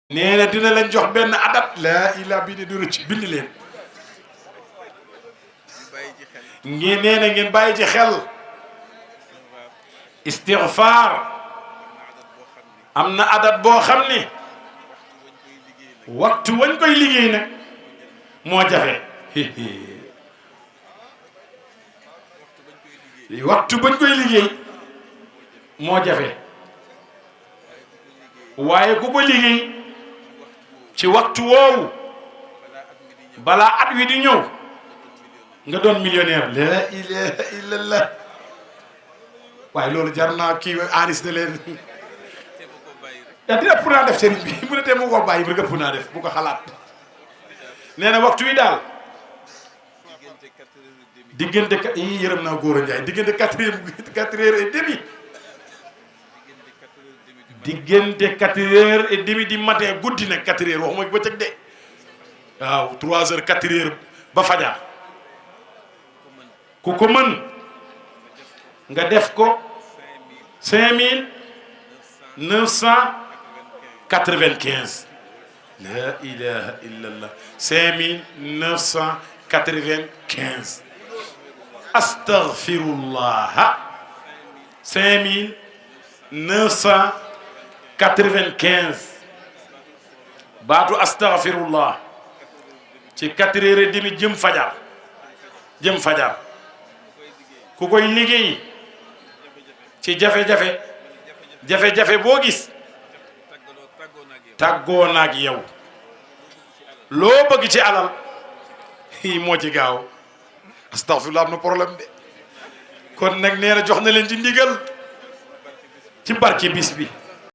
nee na dina leen jox benn adat laa ilaa bi ne du rëcc bind leen ngeen nee na ngeen bàyyi ci xel istighfar am na adat boo xam ne waxtu wañ koy liggéey nag moo jafe waxtu bañ koy liggéey moo jafe waaye ku ko liggéey ci waxtu woowu balaa at wi di ñëw nga doon millionnaire la ilaha illallah waaye loolu jar naa kii anis de leen yaa dina ëpp naa def sëriñ bi mu ne tee mu ko bàyyi bi ëpp naa def bu ko xalaat nee na waxtu wi daal diggante yi yërëm naa góor a njaay diggante 4h30 diggante 4h30 di matin guddi nag 4h waxuma bëccëg de waaw 3h 4h ba fajar ku ko mën nga def ko 5995 la ilaha illallah 5995 astaghfirullah 5995 baatu astaghfirullah ci 4h30 jëm fajar ku koy liggéey ci jafe-jafe boo gis tàggoo naag yow loo bëgg ci alal moo ci gaaw astaghfirullah am na problème de kon nag nee na jox na leen ci ndigal ci barke bis bi